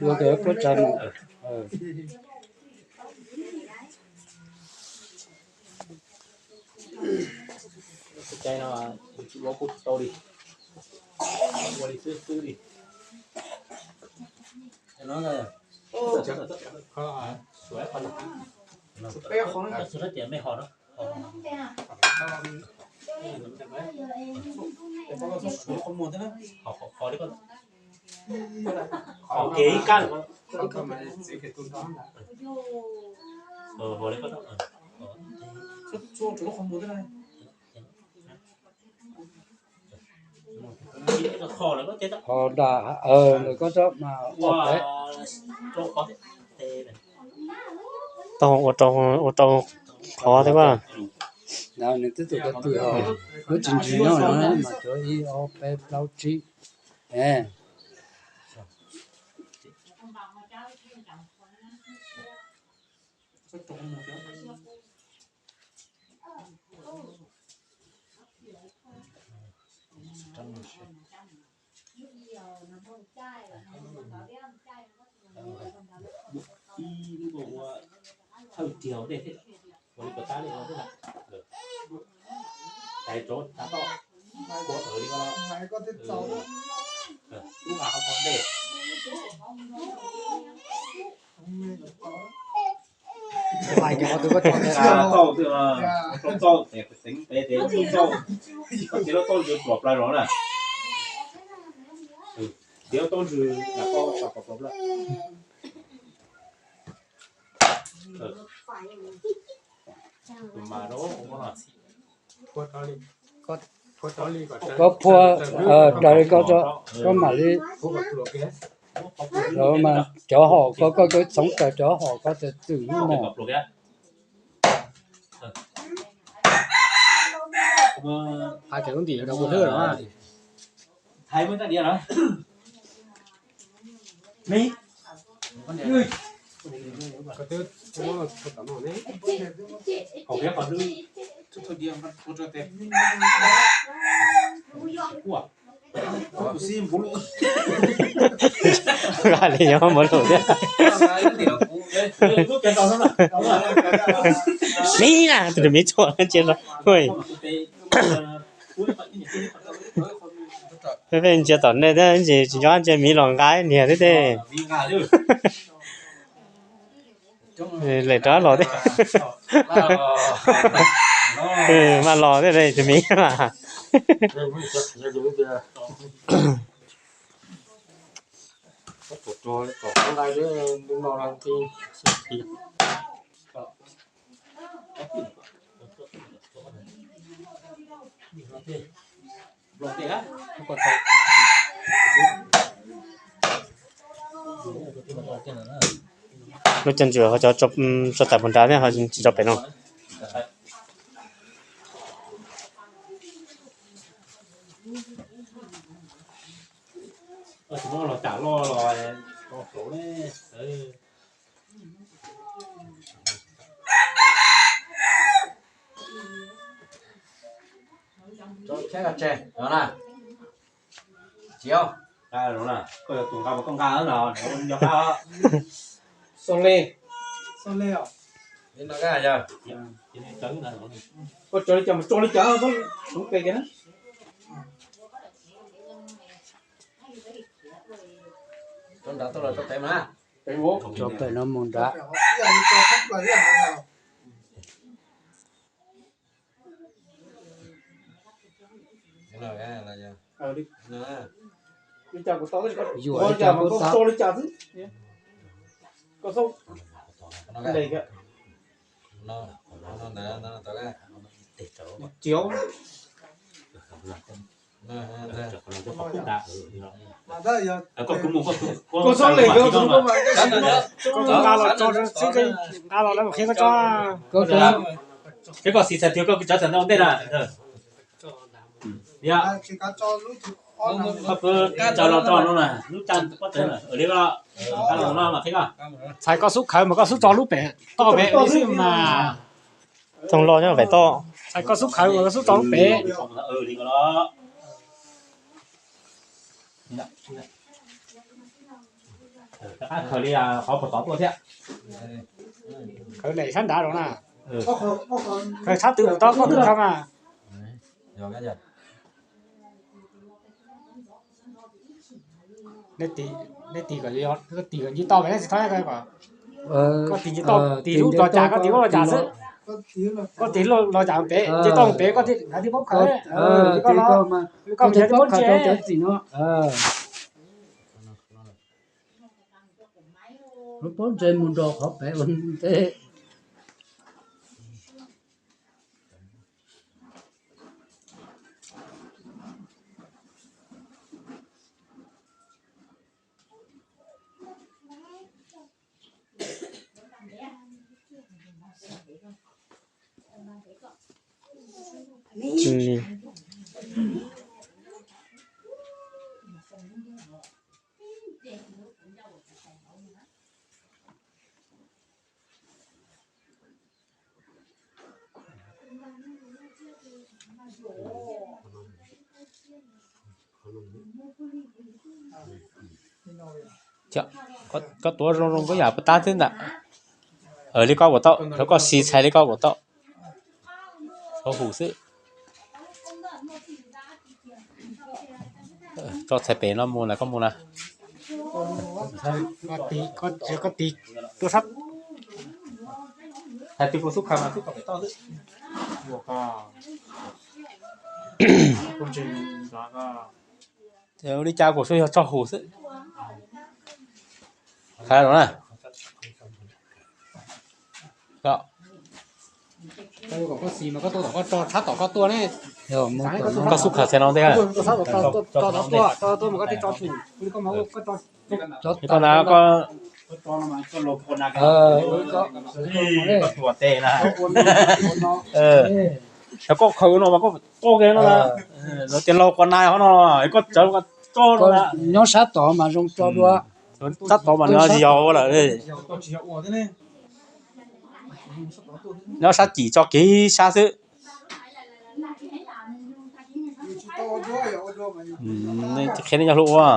Ua tus puab tsa mus. Cai no yus tsis ua kuj tau li, ua li xwb xwb li. Tias mej hos no, hos kev ib kab. Hos nram, lawv koj tsob mas ua peb. Tau ua rau, ua rau qhov thiab. Nws twb tus koj twm hos, lub tsis ntsis nyob no mas cov ib ob peb plaub tsib. Ib lub ua thawj tiag ua dej thiab, ua li puas tab li ua xwb na. Tais rov tav toj, ua li ko, lub a hauv ko dej. Txauj twg, txauj tes teev pem tes txauj, koj txiav lub txauj ntws pluav plaws los na. Txiav lub txauj ntws lam koj pluav plaws. Tus mas rau no. Koj phua raws li koj, koj mam li, lawv mas cov hom ko koj txhoov raws cov hom ko tas twm lub mos. Hais tias lub ntim rau kuv hlwb los. Nqa li nyob npav lus thiab. Miv na, tus miv tsuas ntsia rau. Peb ntsia tom nej thiab, tsis nco ntsia miv los nqa niag thiab tej. Lem rov los thiab. Maj los thiab tus miv mas. Lub cov ntsuam ho tso tawm puag nrad thiab, ho tsis tso pem no. Los tam loj los tso hauv ne. Tso thiab, tseg no na. Tsis yog, koj yog tus nqa mas koj nqa no, nco qab. Xo le, xo le os. Koj tso li cas mas tso li cas, tsoov pem kiag na. Tso nrad tuaj los tso pem mas. Tso pem no mus nrad. Yuam li cas kuv tau, koj tso li cas xwb. Koj tso le, koj nqa los tso xwb, nqa los lawv mam qhia koj tso. Koj xav tias koj tso tawm ntawm ntej na. Koj pw tso los tso no na, lub tsa pob tawv na, li koj nqa los no mas qhia koj. Txhais koj xub khawv mas koj xub tso lub pem toj pem xwb mas. Txhoov loj nyob pem toj. Txhais koj xub khawv mas koj xub tso lub pem. Khaws li qhov puas tod tuaj thiab. Khaws sab nrad los na. Khaws sab twg puas tod koj twb khaws mas. Nej tig kom nce tau, nej tsis txhob, koj tig nce tau, tig lub los cas koj tig lub los cas xwb. Koj tig lub los cas pem, nce tau pem koj thiaj paub khaws. Koj mus nce tsis paub nce. Lub pob ntseg mus nrog qhov pem ua ntej. Koj tuav zoo zoo koj yam puas tab xwb ntag. Li koj puas tau, thaum koj siv txhais li koj puas tau. Txhob hum xwb. Tso txhais pem no mus na, koj mus na. Koj tig tuaj sab. Hais tias kuv xub khaws mas xub khaws pem toj xwb. Ua li cas kuv xub yog tso hum xwb. Qhov no na. Koj xub khaws txhais no ntej. Koj na, koj tuam tes na. Yog koj khaws no mas koj tso kiag no na. Lawv tias laug quas nas hov no, koj tsawv tso no na. Nyob sab tod mas zoo tso dua. Sab tod mas nws yog lawm. Nyob sab cim tso kiag sab xwb. Qhia nej cov hlub ua.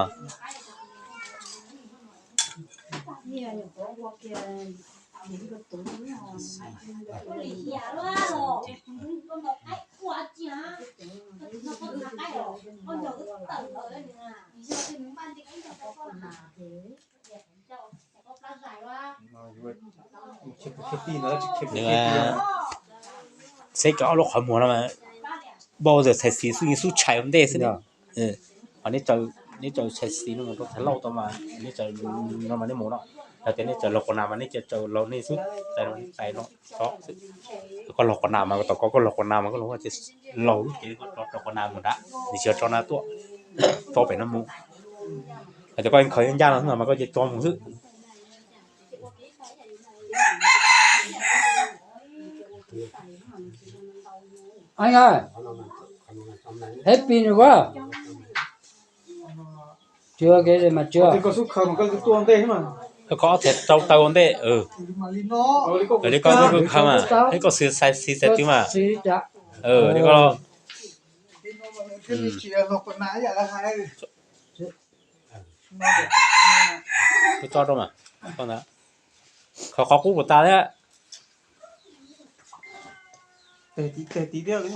Xeb cov ob lub qhov muag no mas npau ntawm txhais xis xub yeej xub tshais ua ntej xwb. Neb tsaws txhais xis no rau txhais lauj tau mas neb tsaws no mas neb mus no. Yog tias neb tsaws laug quas nas mas neb cia tsaws laug nej xub txhais no txhais no tso xwb. Koj laug quas nas mas tom koj koj laug quas nas mas koj laug ces laug lub cev koj tso rau quas nas mus nrad, nws tsis yog tso na tuaj, tso pem no mus. Hais tias koj khaws ncaj no xwb no mas koj cia tso mus xwb. Happy New Year. Tsw kev mas tsw. Koj ob txhais rau taw ua ntej. Li koj khaws mas, koj xis xais xis xais twg mas. Li koj. Koj tso rau mas. Koj ntawd. Khaws qhov qub puas tas thiab. Teg tiv tiag li.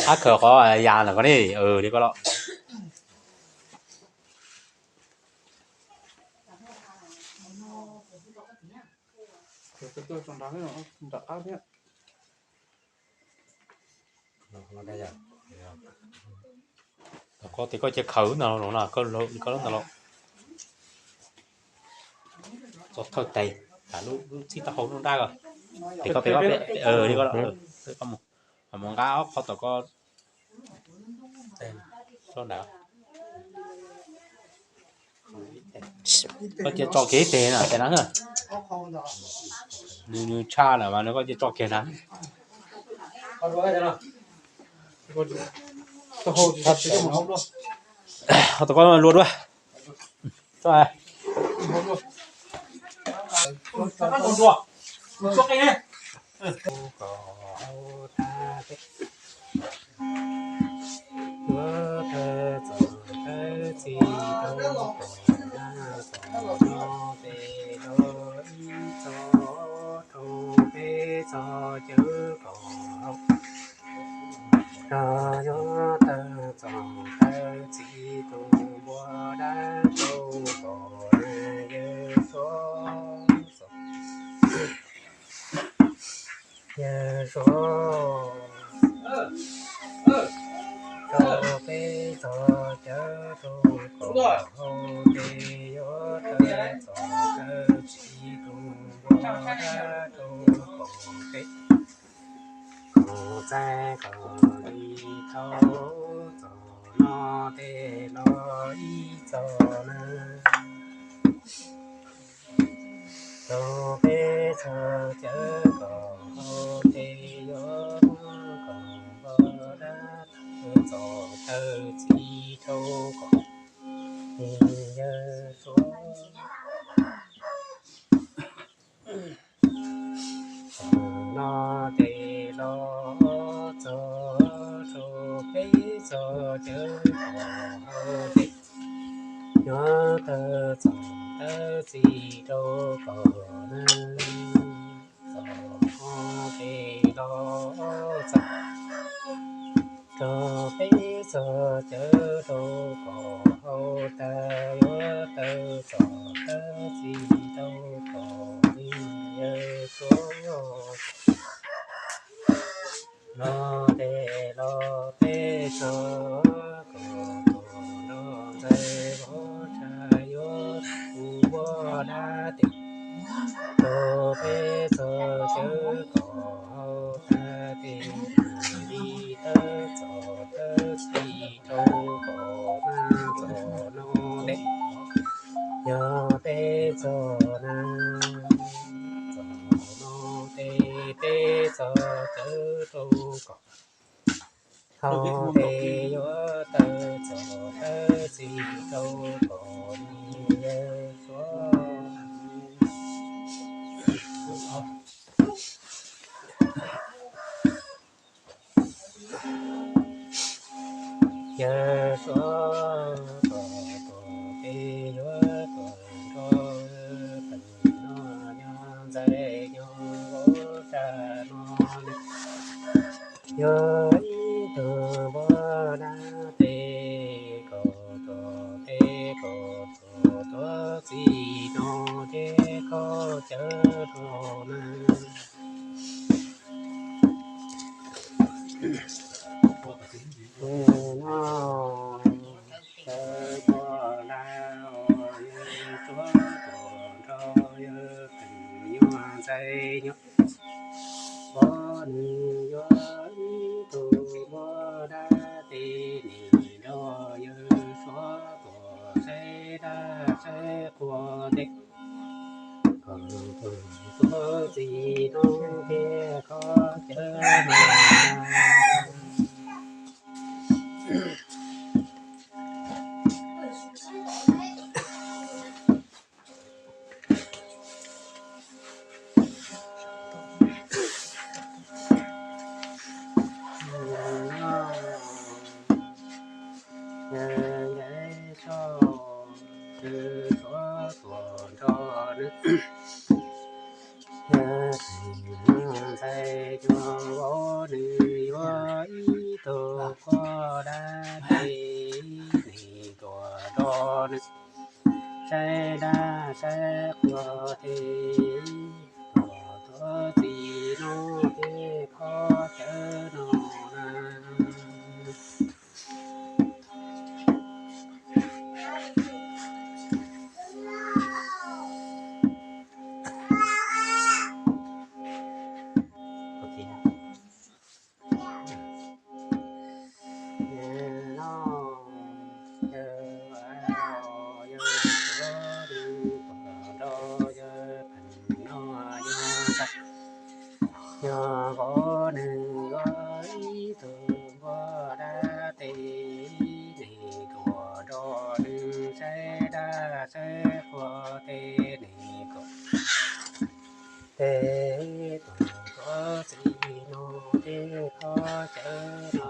Ab, khaws qhov yas ntawm ko ne, li ko los. Tom ko tes koj cia khaws no los na, koj lub ntawd los. Txog thawj tes, lub txij taub hau lub nrab ko. Tes ko pem, li ko los. Mus nqa ob qho tom ko. Koj cia tso kiag ib teg na, tes na. Nws, nws tshaj lawm mas nws, koj cia tso kiag na. Ho tom ko luaj dua. Tus tsov qab ntuag ntuag, tus tsov qab ntuag ntuag. Yuav tawg txog tawg txij rau kaum na, txog no peb los ib txog rau peb txog cawv kaum hauv. Rog yuav tawg txog tawg txij tus npua dab rau kaum na, yawg suav txog yawg suav rau peb txog cawv rau kaum hauv, ces yuav tawg txog tawg txij tus npua dab rau kaum peb, kaum txais kaum li thaum txog no tej los ib txog na. Rau peb txog cawv kaum hauv, ces yuav muab kaum npua dab tawg txog tawg txij rau kaum, ces yawg suav txog no ces los txog rau peb txog cawv kaum hauv, ces yuav tawg txog tawg txij rau kaum na. Txog no ces los txog rau peb txog cawv rau kaum hauv, tawg yuav tawg txog tawg txij rau kaum li, yawg suav los ces los peb txog kaum tus nrog ntxhais vauv tsa yuav tus npua dab tes, rau peb txog cawv kaum hauv, tawg tes li tawg txog tawg txij rau kaum na, txog no ces yog peb txog na, txog no ces peb txog cawv rau kaum hauv, ces yuav tawg txog tawg txij rau kaum li, yawg suav yawg suav tuaj tuaj ces yuav tuaj nrog pem no, nyob ntxhais nyob vauv tsa no, yog ib tug npua dab tes, kaum tuaj tes kaum tuaj tuaj txij no ces koj cawv rau na. No cawv tuaj lawm, yawg suav tuaj nrog yawg pem nyob ntxhais nyob vauv, nws yuav ib tug npua dab tes, nws nrog yawg suav tuaj saib dab saib qhua tes. Koj tuaj tuaj txij no ces koj cawv na. Nce soj, yawg suav tuaj nrog nws, yawg ntxhais nyob vauv, nws yuav ib tug npua dab tes, nws tuaj nrog nws saib dab saib qhua tes. Tuaj tuaj txij no ces koj cawv no na. Nyob vauv nws yuav ib tug npua dab tes, nws tuaj nrog nws saib dab saib qhua tes, nws tuaj tej tuam tuav txi no tej khob cawv no na.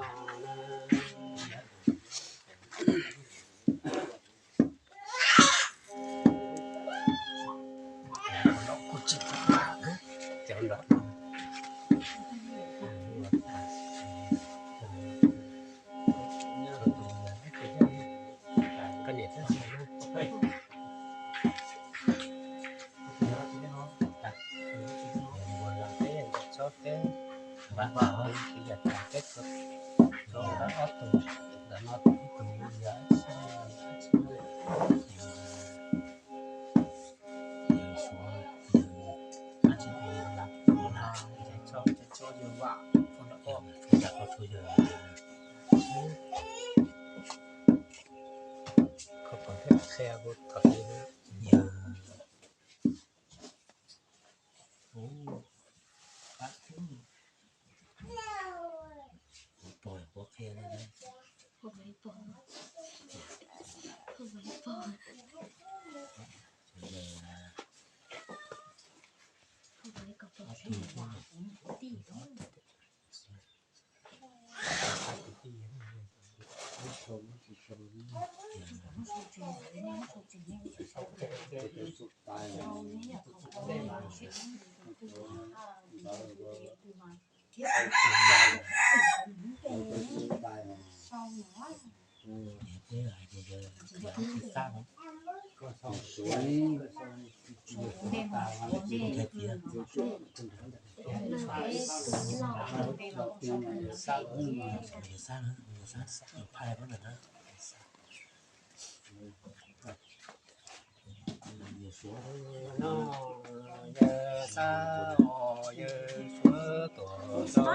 No yawg Xab os, yawg Suav tuaj rau yawg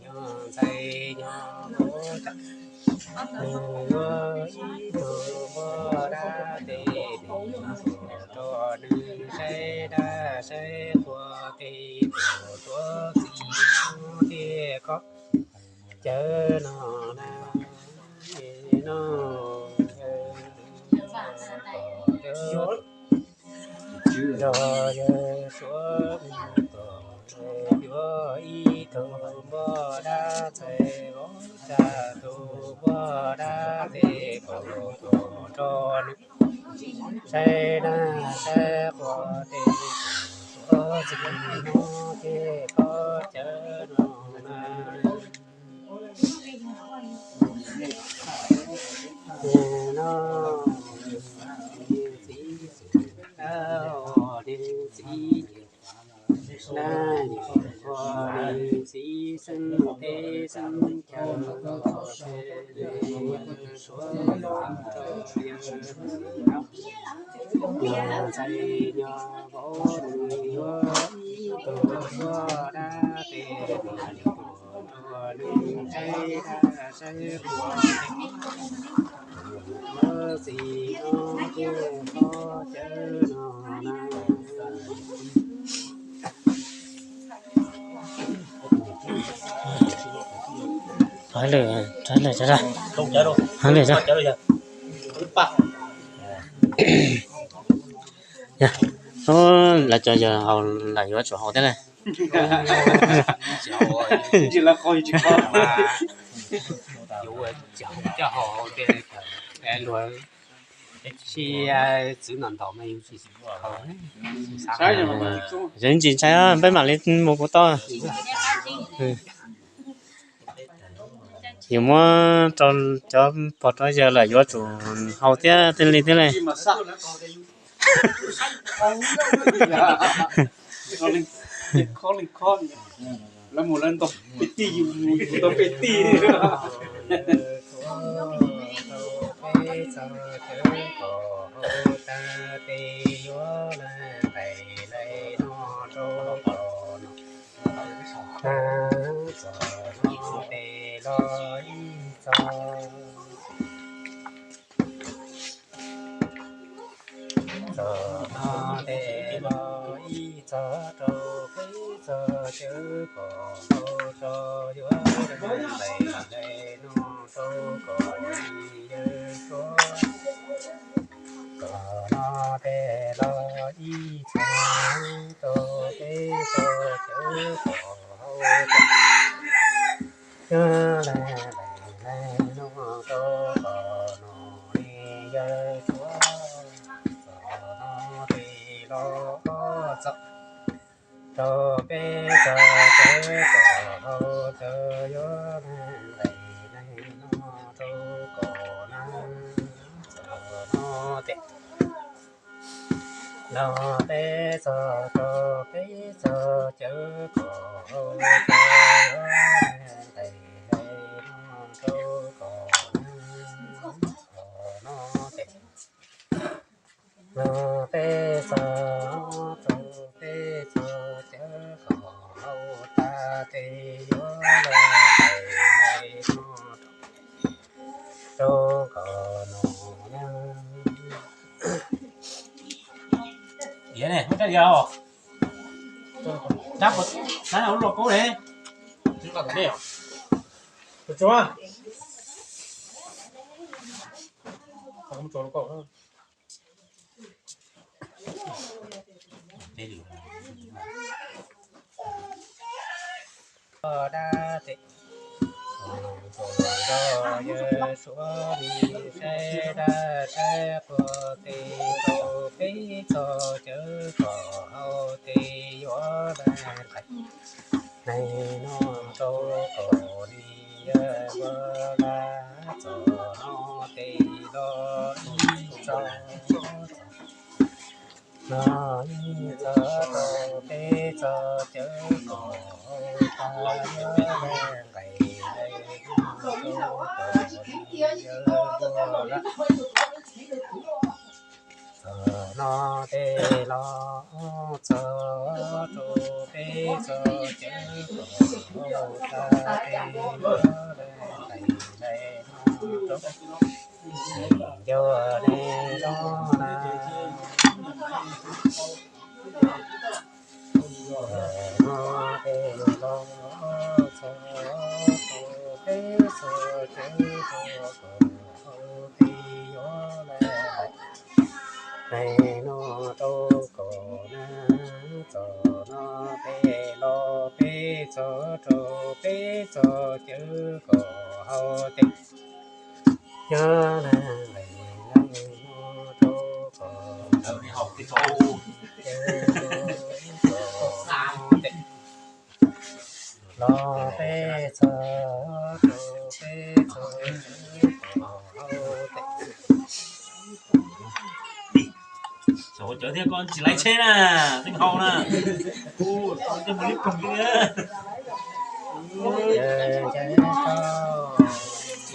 nyob ntxhais nyob ua cas, nws yuav ib tug npoj dab tes nws tuaj rau nws saib dab saib qhua tes tuaj tuav txi ub tej khob cawv no na. No yawg Suav nrog yawg Suav mus tom yuav ib tug npoj dab txhais vauv, tsa tus npoj dab tes kaum tus rau nws saib dab saib qhua tes tuav txi ub tej khob cawv no na. No niag txiv, niag txiv, niag txiv xeeb teb xeeb chaw, Suav nyob ntxhais nyob vauv, nws yuav ib tug npoj dab tes nws tuaj rau nws saib dab saib qhua tes tuav txi ub tej khob cawv no na. Hab lwm, hab lwm, hab lwm. Lawv cov yawg haus lam yuav tsum haus thiab na. Luag tsis txwv ntaus ntaus mas yus tsis haus. Yus ntsis ntshai, peb mam li mus puas tau. Yus muab rau cov pog rau yawg lawm yuav tsum haus thiab thiaj li thiab li. Lawv mus lawv ntaus peb tij, yus mus yus ntaus peb tij. Txog no tes los ib txog rau peb txog cawv kom tau tso yuav lais lais no rau kom yawg Suav kom no peb los ib txog rau peb txog cawv kom hau tawm. Yog leej leej leej no rau kom no li yawg suav, txog no tes los ob txog rau peb txog cawv kom hau tawm. Yog leej leej leej no rau kom na, txog no tes los peb txog rau peb txog cawv kom hau tawm. Yog leej leej leej no rau kom na, txog no tes los peb txog rau peb txog cawv kom hau tawm tes. Yog leej leej leej no rau kom no na. Diav ne, muab rab diav os. Rab, rab lub lauj kaub ne. Tus tsuav. Dab tes, yawg suav nis saib dab saib qhua tes rau peb txog cawv kom hau tes. Yog leej leej leej no rau kom ni yawg ua la, txog no tes los ib txog, no ib txog rau peb txog cawv kom hau tawm. Yog leej leej leej no rau kom ni yawg ua la, txog no tes los ob txog rau peb txog cawv kom hau tawm tes. Yog leej leej leej no rau, ncauj ne zoo na. Txog no tes los ob txog rau peb txog cawv kom hau tes. Yog leej leej no rau kom na, txog no tes los peb txog rau peb txog cawv kom hau tes. Yog leej leej leej no rau kom cawv kom hau tes. Los peb txog rau peb txog cawv kom hau tes. Txog cawv thiab koj tsis laiv tsheb na, tej hau na. Ua tej mus liab ploog li. Yawg ncaim tau,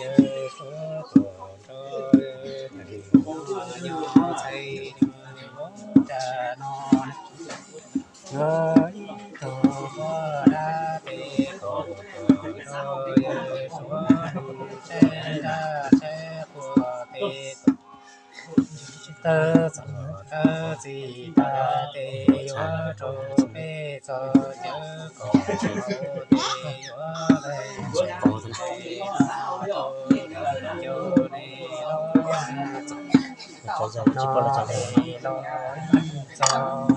yawg suav tuaj nrog, yawg nyob ntxhais nyob rau no. Yog ib tug poj dab tes kom rau yawg suav saib dab saib qhua tes kom tsis tawg txog dawb txij tag tes yuav rau peb txog cawv kom hau tes. Yuav leej leej no rau ncauj ne los txog no tes los ib txog,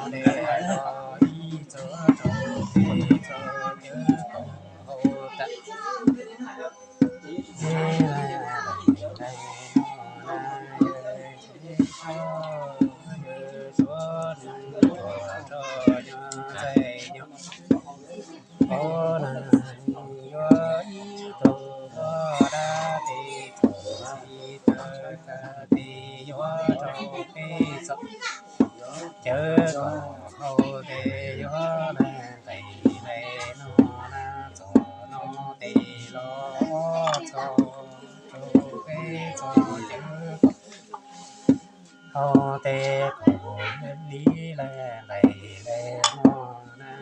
tes los ib txog rau peb txog cawv kom hau tawm. Yawg leej leej no na, yawg tsev tau, yawg suav nws tuaj nrog nyob ntxhais nyob. Ov na, yuav ib tug poj dab tes txog txij tawg tag tes yuav rau peb txog cawv kom hau tes. Yuav leej leej leej no na, txog no tes los ob txog rau peb txog cawv kom hau tes. Kom li leej leej leej no na,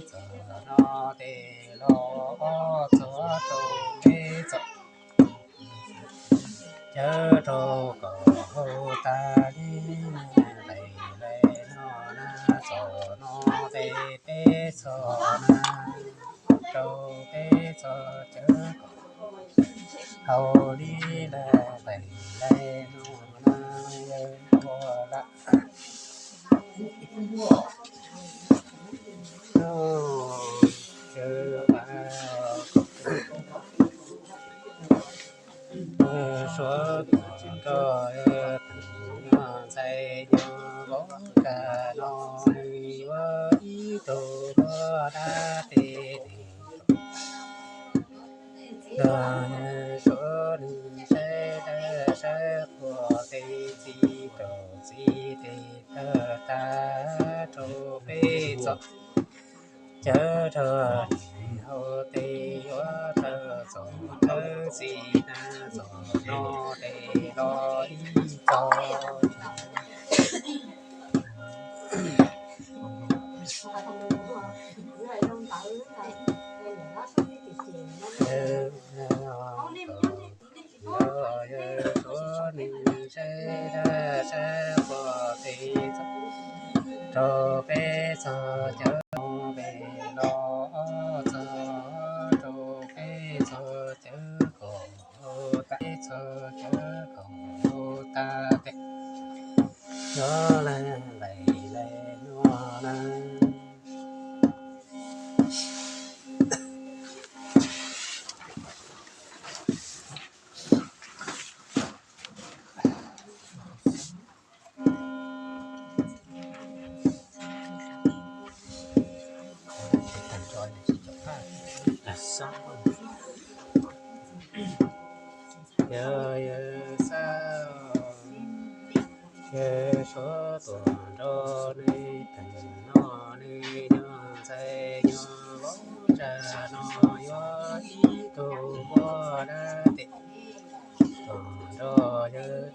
txog no tes los ob txog rau peb txog cawv rau kom hau tag li. Leej leej leej no na, txog no tes peb txog na, rau peb txog cawv kom hau li. Leej leej leej no na, Yawg Ua Dab, Yawg Ua Dab, Suav tuam nrog yawg Theem Nyuj Ntxhais Nyuj Vaub Tsab no, nws yuav ib tug npua dab tes tes. Nrog yawg Suav nws saib dab saib qhua, tes txiv rau txiv tes thawj tag rau peb txog, cawv rau hauv tes yuav tawg txog, cawv txiv tag txog no tes los ib txog. Yawg Suav nws saib dab saib qhua, tes txog rau peb txog, cawv no tes los ob txog rau peb txog, cawv kaum tag, peb txog cawv kaum tag tes, yuav lawv nqes lawv noj na. Yawg, yawg Xab, yawg Suav tuam nrog nws Theem no, nws Nyuj Ntxhais Nyuj Vaub Tsab no, yuav ib tug npua dab tes tuam nrog yawg,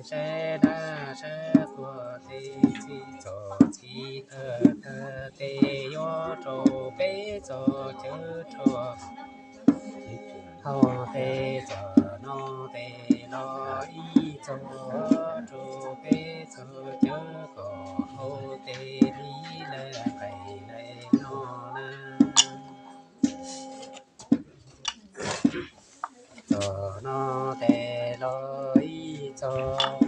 saib dab saib qhua, tes txiv txog txiv thawj tag tes yuav rau peb txog, cawv rau hauv tes txog no tes los ib txog rau peb txog, cawv kaum hauv tes li lawv nqes lawv noj na. Txog no tes los ib txog,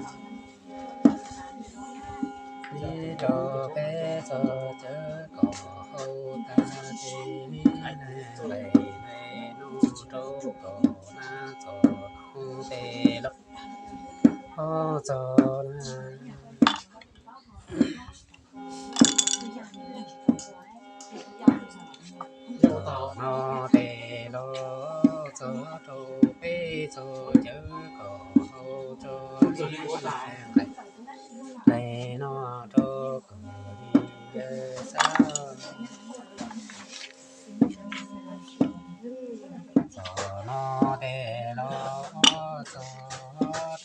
ib rau peb txog, cawv kaum hauv tag tes li lawv nqes lawv noj rau kaum na. Txog no tes los ob txog na. Txog no tes los txog rau peb txog, cawv kaum hauv tag li lawv nqes noj rau kaum li, yawg Xab. Txog no tes los ob txog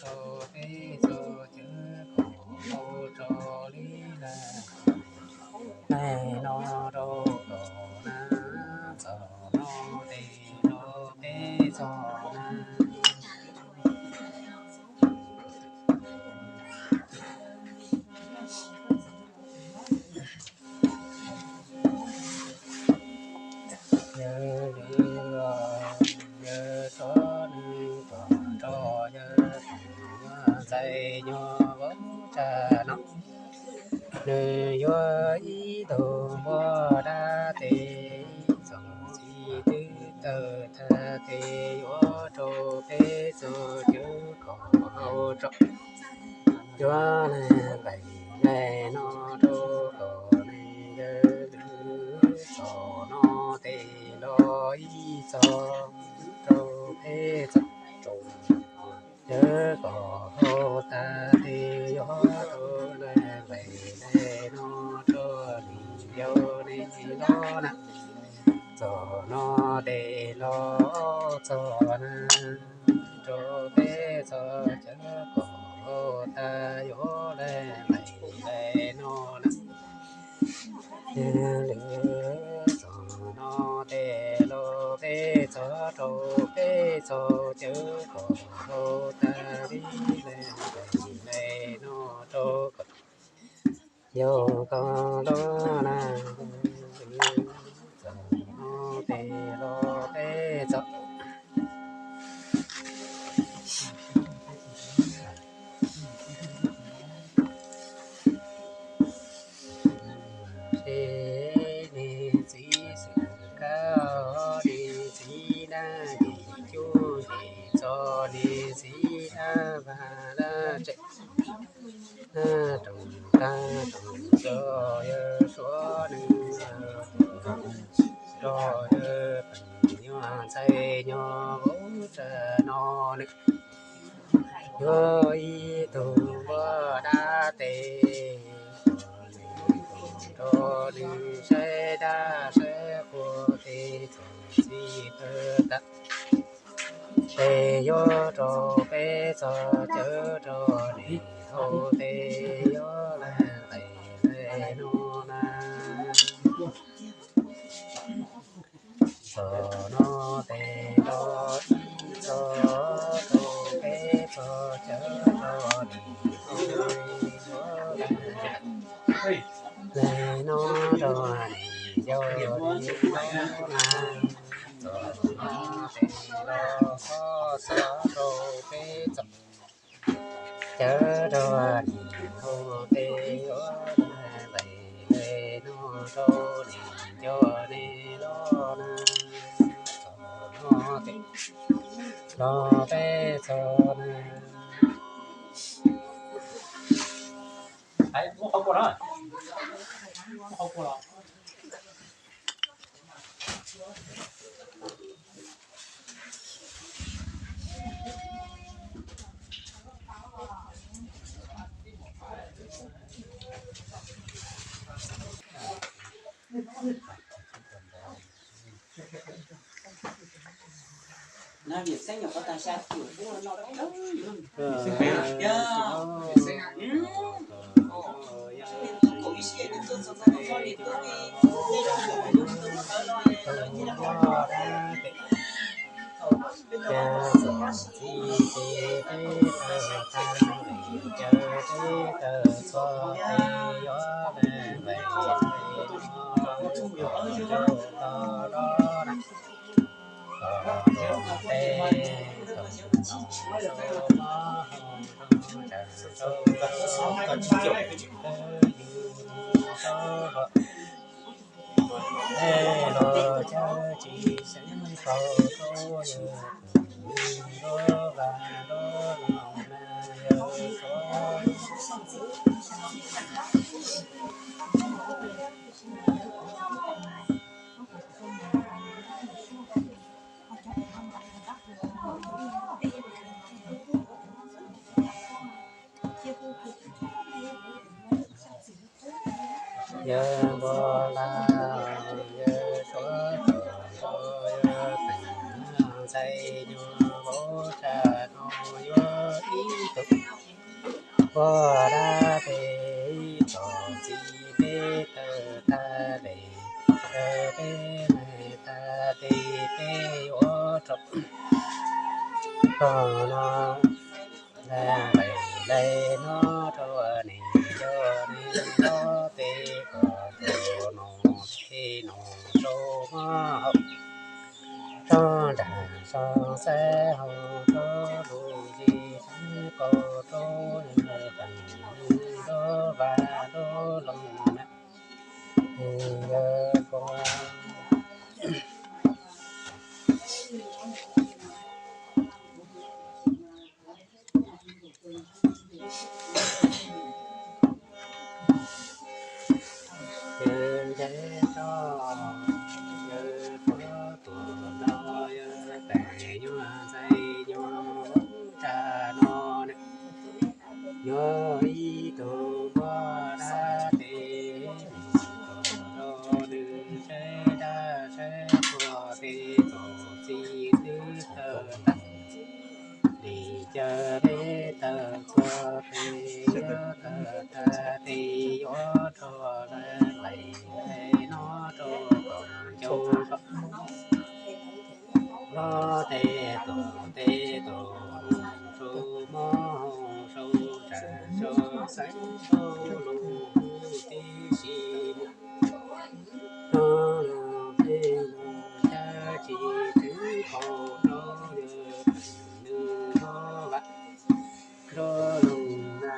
rau peb txog, cawv kaum hauv tag li lawv nqes noj rau kaum na. Txog no tes los peb txog na. Yawg Lwm, yawg Suav nws tuam nrog yawg Theem Nyuj Ntxhais Nyuj Vaub Tsab no, nws yuav ib tug npua dab tes txog txiv twb tawg tag tes yuav rau peb txog, cawv kaum hauv tag, yuav lawv nqes lawv noj rau kaum na. Yawg Lwm, txog no tes los ib txog rau peb txog, cawv kaum hauv tag tes yuav rau lawv nqes lawv noj rau li yawg ne los na. Txog no tes los txog na, rau peb txog, cawv kaum hauv tag yuav lawv nqes lawv noj na. Yawg Lwm, txog no tes los peb txog, rau peb txog, cawv kaum hauv tag li lawv nqes lawv noj rau kaum, yawg kaum los na. Txog no tes los peb txog, Nab roog tag roog xyoo yawg suav nws, rog yawg peem nyuag ntxhais nyuag vauv tsa no nws, yuav ib tug npua dab tes, rau nws saib dab saib qhua tes txom txim tawg tag. Tes yuav rau peb txog cawv rau nws hau tes yuav lawm nqes lawm no na. Txog no tes los ib txog rau peb txog cawv rau nws hau tes yuav lawm nqes no rau nws cov tes no na. Txog no tes los ob txog rau peb txog cawv rau nws hau tes yuav lawm nqes lawm no rau nws cov tes los na. Txog no tes los peb txog na. Ces txi ces peb tawg tag, ces peb tawg txhua tes yuav lawm nqes no rau cawv rau los los na. Los los tes thaum no rau mob hau rau tsav rau los yus rau los es los cawv tsis xeeb faus rau yawg nrov vas nrov loo na yawg suav. Yawg npua laj yawg suav tsom rau yawg peem nyuag ntxhais nyuag vauv tsa no yuav ib tug npua dab tes txom txim peb tawg tag tes, tawg peb me tag tes peb yuav rau tog no. Nqes nqes no rau nws cov tes los tes kom tau no tes no rau mob hau rau nram so xaib hau rau lus ntsis xaib kaus rau yawg peem nrov vas nrov loo na yawg ko. Ces nce rau yawg tuaj tuaj no yawg tais nyuag ntxhais nyuag tsa no na, yuav ib tug npua dab tes, nws tuaj rau nws saib dab saib qhua tes txom txim twb tawg tag. Lim caw peb tawg txhua tes yuav tawg tag tes yuav rau lawv nqes no rau koom ncauj rau los tes tus tes tus rau mob hau rau nram rau xaib rau lus tib si mus no los peb los cab tsis twv kaus rau yawg nws nrov vas nrov loo na.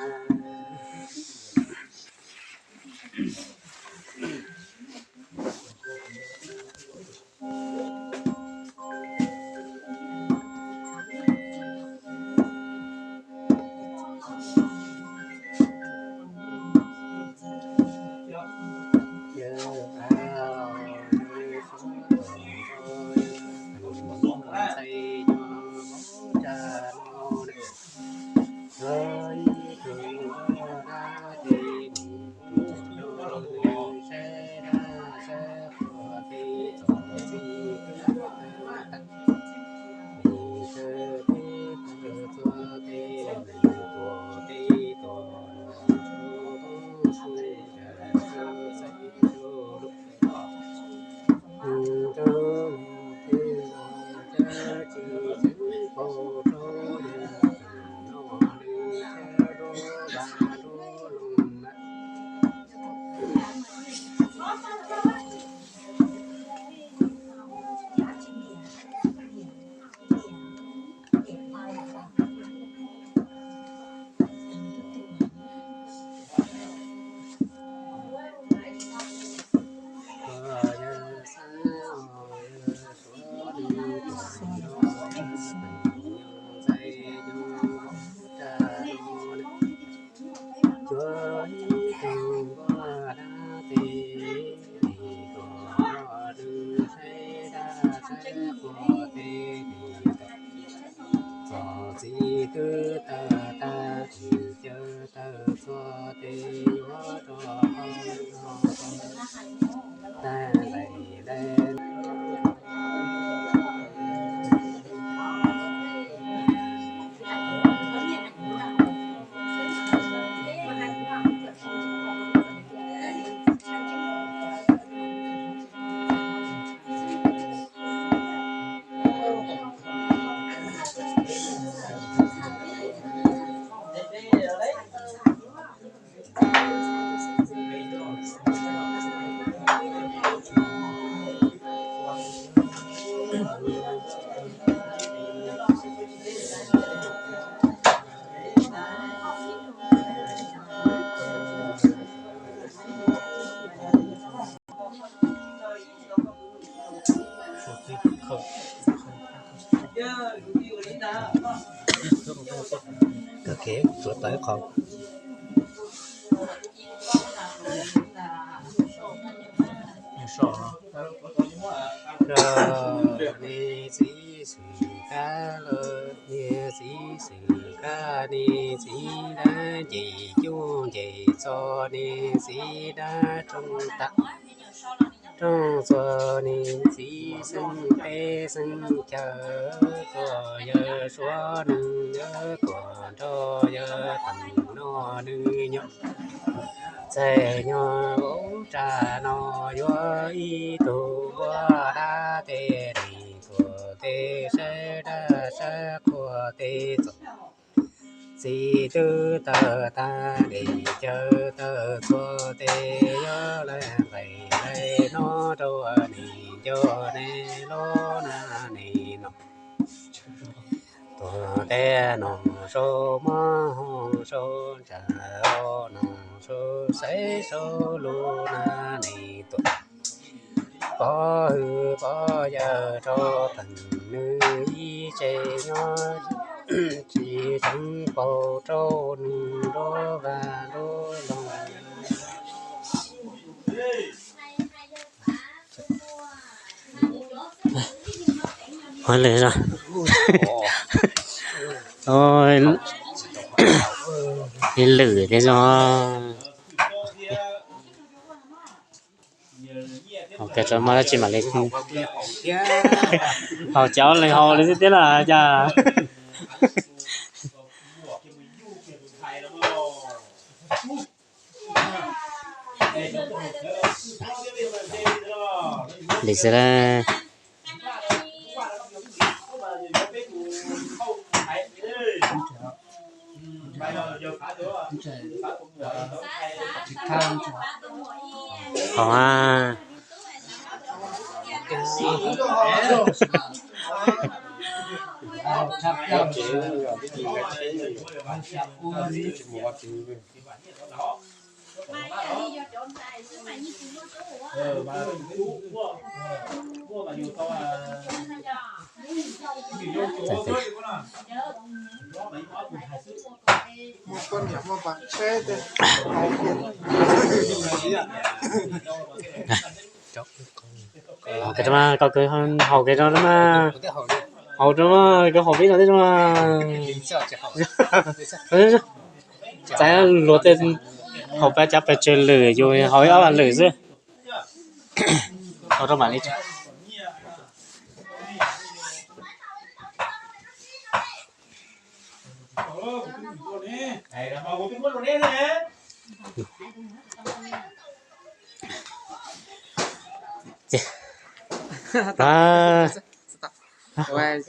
txhua tes yuav rau qhov no tag lais lais. Kawg kiag tsuav tau ib qho. Niag txiv xwm kab los, niag txiv xwm kab, niag txiv dab nce cuj nce txo, niag txiv dab rooj tas rooj txo, niag txiv xeeb teb xeeb chaw, tuaj yawg suav neeg, tuaj nrog yawg teem noj nws nyob. Txais nyob ub tsa no yuav ib tug npua dab tej, nim tuaj tej saib dab saib qhua tej txom. Txiv twb tawm tag lim caw tawm txhua tes, yuav lawv nqes lawv no rau nim nco ne lub na nim no. Tuaj tej no sau mob hau sau ntshav no sau xaiv sau lus na nim tuaj. Pov hwm pov yawg rau teem nws ib tse nyob, tsis tseev paus rau nws nruab vaj nruab loog. Ua lwm no, ib lwm li no. Haus kiag tso mas dab tsi mam li haus, cov lwm haus li xwb thiab na cas. Li xwb. Haus a. Haus kiag rau mas, koj kwv haus kiag rau mas. Haus rau mas, koj haus peb no thiab mas. Txav luag tej haus peb cav pes tsawg lwm, yus haus ib ob lwm xwb. Haus rau mam li.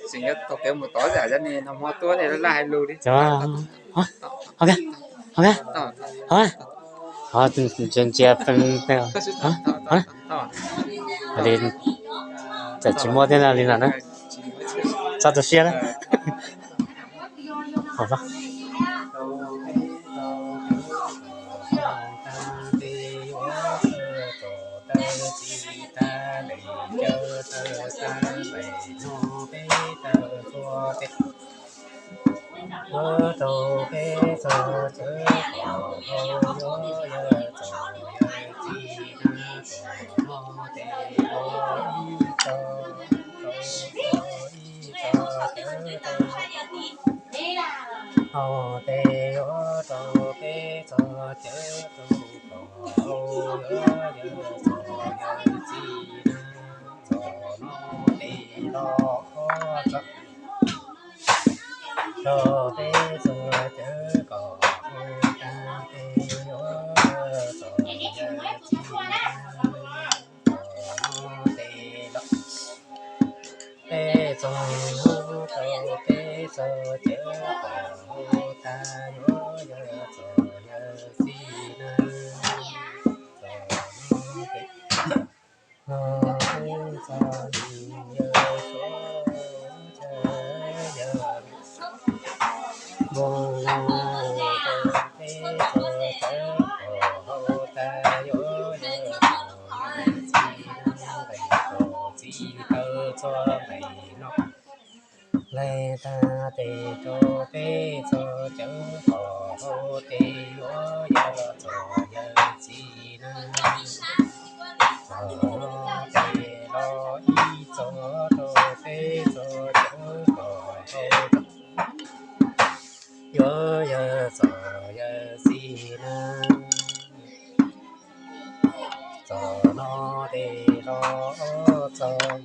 Tseem yuav tau kev mus tod, yam ni no hmo tuaj laj hais lus li. Ntsia, txawm tsis muaj thiab li no na, txhob tu siab na. Yuav rau peb txog txawv kom hau, yuav yawg txom yawg txiv na, kom hmo tes ua ib txog, rau ib txog txawv rau hmo tes yuav rau peb txog cawv rau kom hau, yuav yawg txom yawg txiv na, txom no tes los txom rau peb txog cawv kom hau tag, tes yuav yawg txom yawg txiv na, txom no tes los peb txog hnub rau peb txog cawv kom hau tag, yuav yawg txom yawg txiv na, txom no tes los peb txog yawg suav, yawg npog na, rau peb txog cawv kom hau tag, yuav yawg txom yawg txiv na, nqes kom txiv taw txog nqes no, laig tag tes rau peb txog cawv kom hau, tes yuav yawg txom yawg txiv na, txom no tes los ib txog rau peb txog cawv kom hau, yuav yawg txom yawg txiv na, txom no tes los ob txog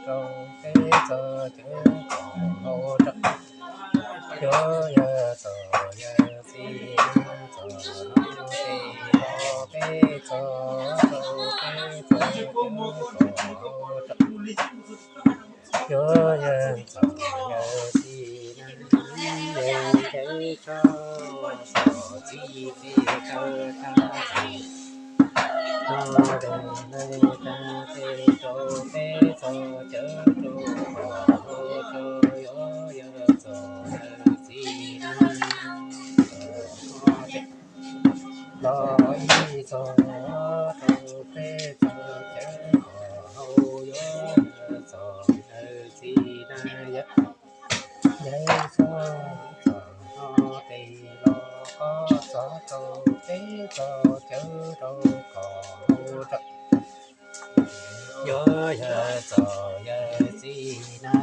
rau peb txog cawv kom hau rau, yuav yawg txom yawg txiv na, txom no tes los peb txog rau peb txog cawv kom hau rau, yuav yawg txom yawg txiv na, yawg ntev tso, txom txiv tes taw tag, no tes laig tag tes rau peb txog cawv rau kom hau rau, yuav yawg txom yawg txiv na, txom no tes los ib txog rau peb txog cawv kom hau, yuav yawg txom yawg txiv na, yawg ntev tso, txom no tes los ob txog rau peb txog cawv rau kom hau rau, yuav yawg txom yawg txiv na,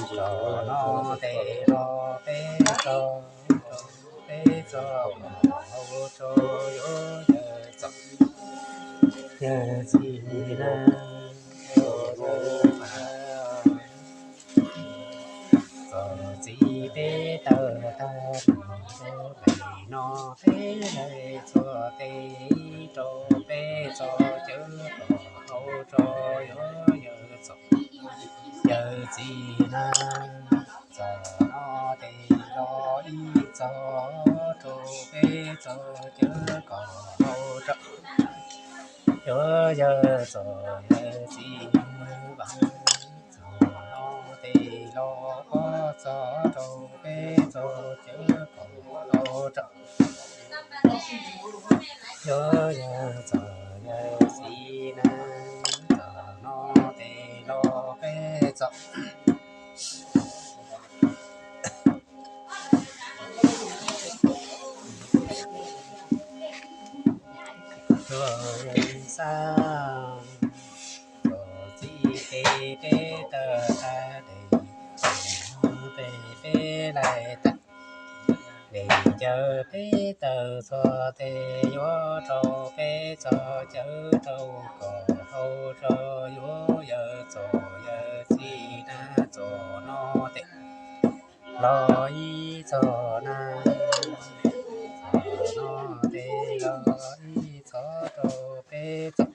txom no tes los peb txog rau peb txog kom hau rau, yuav yawg txom yawg txiv na, txom txiv tes taw tag, nqes no peb laig txog tes rau peb txog cawv kom hau rau, yuav yawg txom yawg txiv na, txom no tes los ib txog rau peb txog cawv kom hau rau, yuav yawg txom yawg txiv na, txom no tes los ob txog rau peb txog cawv kom hau rau, yuav yawg txom yawg txiv na, txom no tes los peb txog rau yawg xab, txom txiv tes peb taw tag, tes peb laig tag, tes cawv peb taw txog tes yuav rau peb txog cawv rau kom hau rau, yuav yawg txom yawg txiv na, txom no tes los ib txog na, txom no tes los ib txog rau peb txog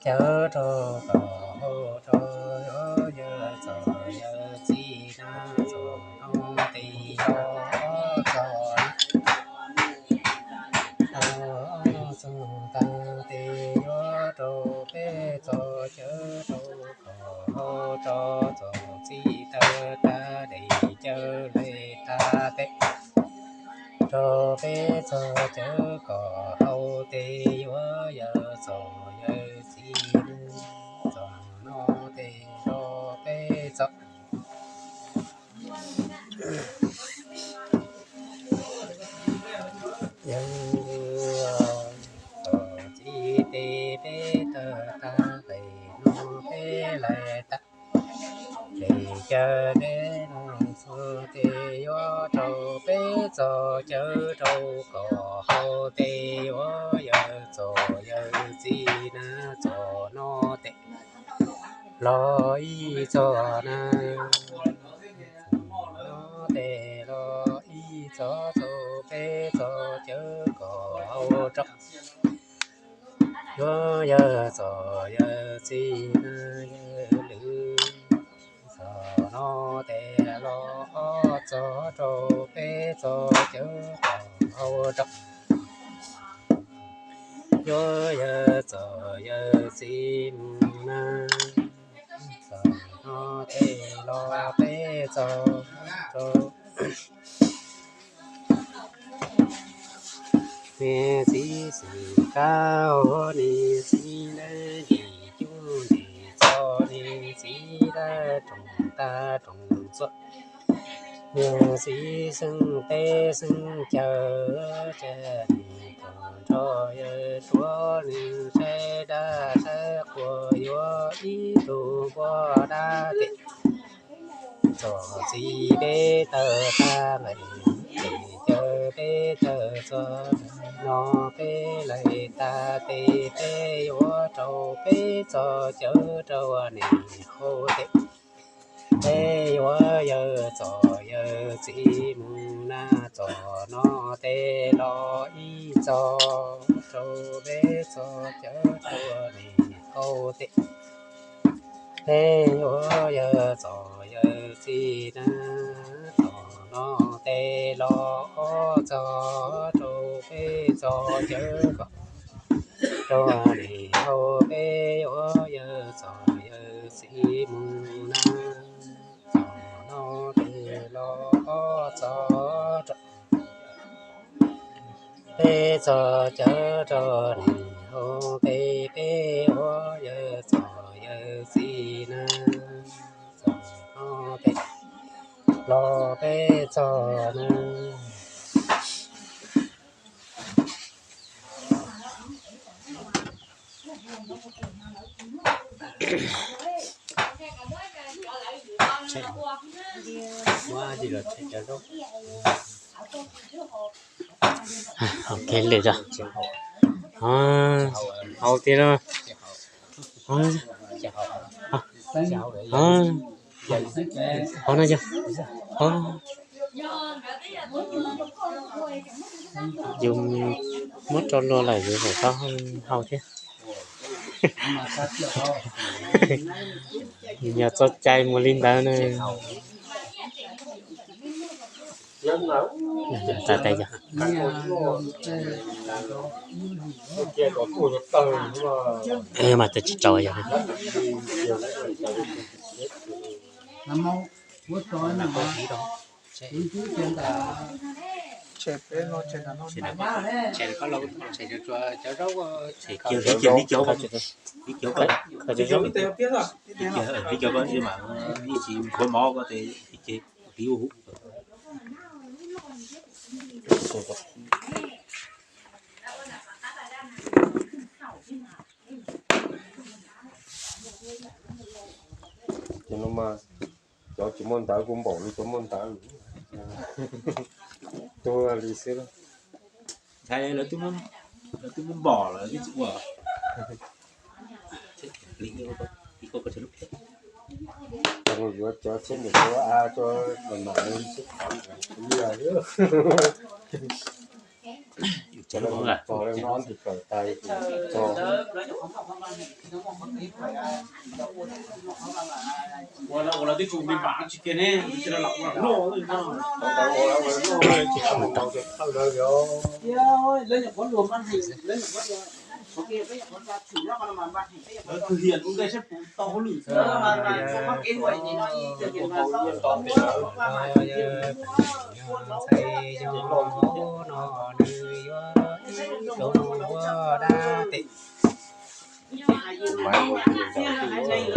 cawv rau kom hau rau, yuav yawg txom yawg txiv na, txom no tes los ob txog na, los ob txog tag tes yuav rau peb txog cawv rau kom hau rau, txom txiv taw tag, tes cawv laig tag tes rau peb txog cawv kom hau, tes yuav yawg txom yawg txiv na, txom no tes rau peb txog yawg txom txiv tes peb taw tag, tes no peb laig tag, tes cawv peb laig txog tes yuav rau peb txog cawv rau kom hau tes yuav yawg txom yawg txiv na, txom no tes los ib txog na, no tes los ib txog rau peb txog cawv kom hau rau yuav yawg txom yawg txiv na, yawg lwm txog no tes los ob txog rau peb txog cawv kom hau rau yuav yawg txom yawg txiv mus na, txog no tes los peb txog rau niag txiv xwm kab, niag txiv dab ntsim cub ntsim txo, niag txiv dab roog tag roog txuas, niag txiv xeeb teb xeeb chaw, tsam nim kom nrog yawg suav nws saib dab saib qhua yuav ib tug npua dab tes txom txiv peb tawg tag lawm, tes caw peb tawg txog no peb laig tag tes peb yuav rau peb txog cawv rau niag hau tes peb yuav yawg txom yawg txiv mus na, txog no tes los ib txog rau peb txog cawv rau niag hau tes peb yuav yawg txom yawg txiv na, txog no tes los ob txog rau peb txog cawv kom rau niag hau peb yuav yawg txom yawg txiv mus na, txog no tes los ob txog rau peb txog cawv rau niag hau tes peb yuav yawg txom yawg txiv na, txog no tes los peb txog na. Hau kiag lwm os. Hau tiag no. Hau no yog, yus muab rau luag lawm yus kom tau hau thiab. Yog txoj cai mus li ntawd na. Mas tsis tsaus yog. Ces no mas cov tsis muaj ntawv kuj npaum li cov muaj ntawv, tuag li xwb. Ntshai lawv twb muab npom lawm twb tsis ua. Yuav cov tsheb niam txiv a, cov mam mam li sib qhov ntawd. Txog lawm no ntsis kawm tais txog. Ntxhais yog hauv no nws yuav ib tug npua dab tes,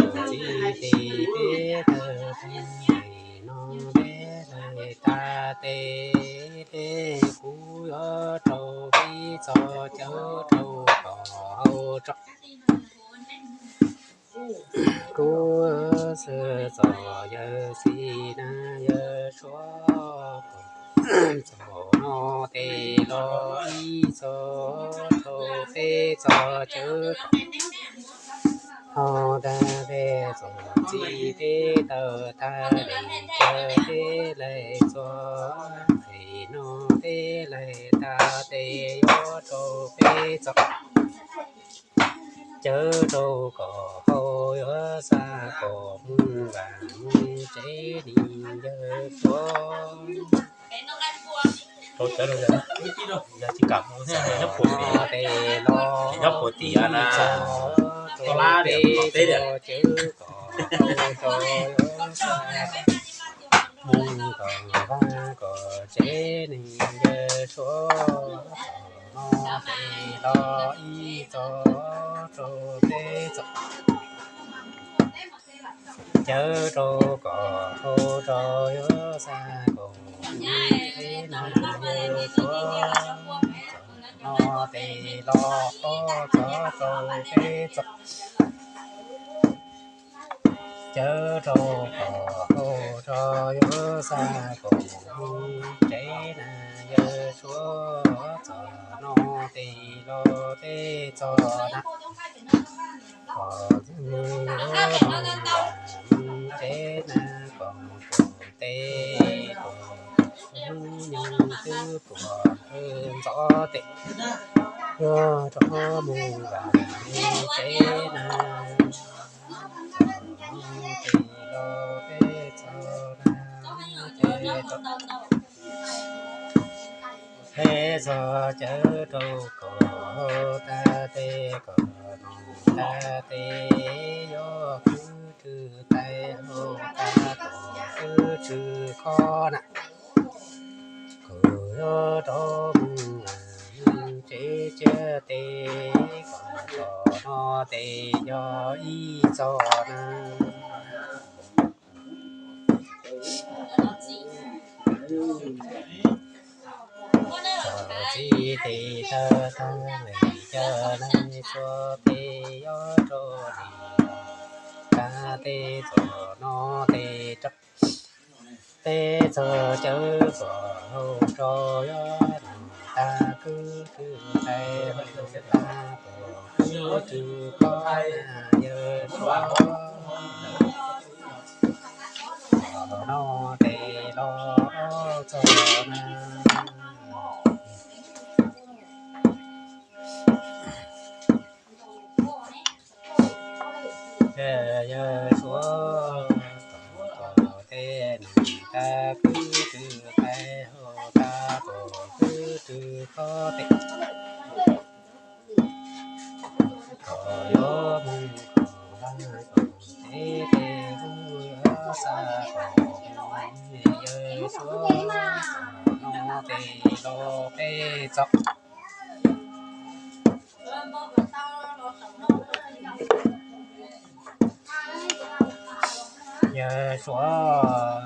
txiv tes peb tawg, no peb laig tag tes, peb kuv yuav rau peb txog cawv rau kom hau rau. Kuv xwb txom yawg txiv na, yawg suav kom txog no tes los ib txog rau peb txog cawv kom no tag tes txog txij peb tawm tag li cawv peb laig txog pem no peb laig tag tes yuav rau peb txog cawv rau kom hau yuav xa kom mus vam mus tsev li yawg suav. Rau cawv rau yawg, yawg tsis kam mus, nyob puag tim, nyob puag tim na, tau lab peb cawv kom hau rau yuav xa kom mus kom vam kom tsev li yawg suav. Txog no tes los ib txog rau peb txog cawv rau kom hau rau yuav xa kom mus tsev na yawg suav. Txog no tes los ob txog rau peb txog cawv rau kom hau rau yuav xa kom mus tsev na yawg suav. Txog no tes los peb txog na kom mus tsev na kom mus tes kom nyoog twb puag ntxov tes yuav rov mus vam mus tsev na. Txog no tes los peb txog na, peb txog cawv rau kom hau tag tes kom nug tag tes yuav khwv rwg tais hau tag kom khwv rwg khob na kom yuav rov mus tsev tsiab tes kom txog no tes yog ib txog na. Txog txij tes tawg tag li cawv laig txog tes yuav rau li tag tes txog no tes rau peb txog cawv kom hau rau yuav nug tag khwv rwg tais hau tag kom khwv rwg khob na yawg suav. Txog no tes los ob txog na yawg suav. Txog no tes nug tag khwv rwg tais hau tag kom khwv rwg khob tes kom yuav mus kom vaj kom tsev tes kuj yuav xa kom mus yawg suav. Txog no tes los peb txog yawg suav,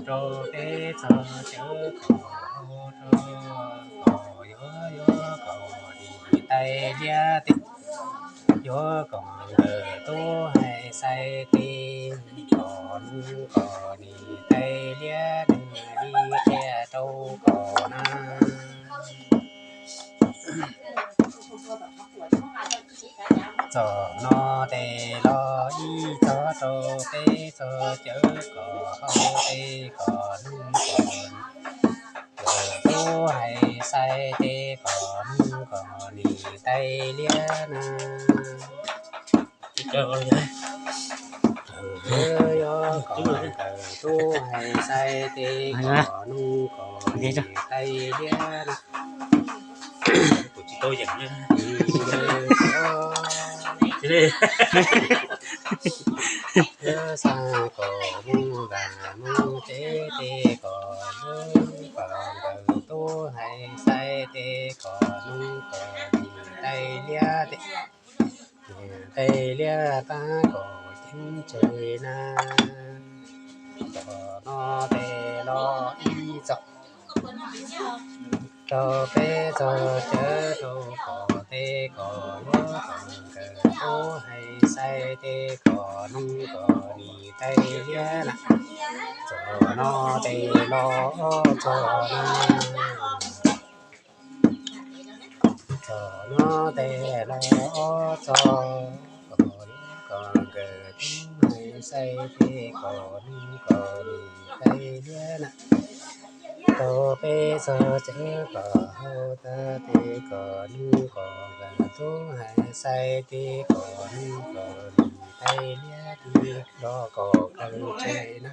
rau peb txog cawv kom hau rau kom yuav yuav kom nim tais liab tes yuav kom nkawm tub hais xais tes kom nug kom nim tais liab nws li qhia rau kom na. Txog no tes los ib txog rau peb txog cawv kom hau tes kom nug kom nkawm tub hais xais tes kom nug kom nim tais liab na. Yuav kom nkawm tub hais xais tes kom nug kom nim tais liab na. Yuav xa kom mus vam mus tsev tes kom nug kom nkawm tub hais xais tes kom nug kom nim tais liab tes, nim tais liab pab kom ceeb tsawg na. Txog no tes los ib txog rau peb txog cawv rau kom tes kom yuav kom nkawm tub hais xais tes kom nug kom nim tais liab na. Txog Txog no tes los txog na, txog no tes los txog, kom liab kom nkawm tub hais sai tes kom nws kom nws tais liab na. Tau peb txog tsev kom haus tag tes kom nws kom nkawm tub hais sai tes kom nws kom nws tais liab tes los kom kaw tsev na.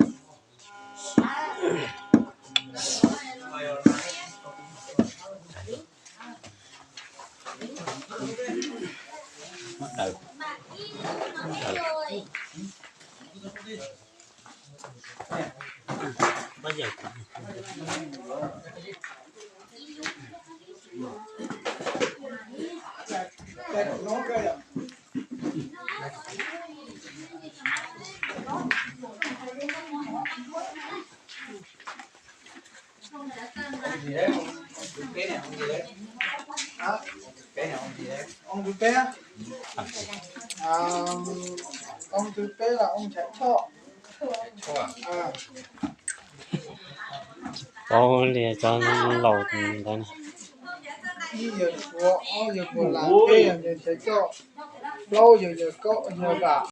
Ong tus peb, ong tus peb los ong Nchaiv Choj. Paub li cov laus ntawd na. Ib yawg Suav, ob yawg Puas Las, peb yawg Nchaiv Choj, plaub yawg yawg Kaub yawg Vam.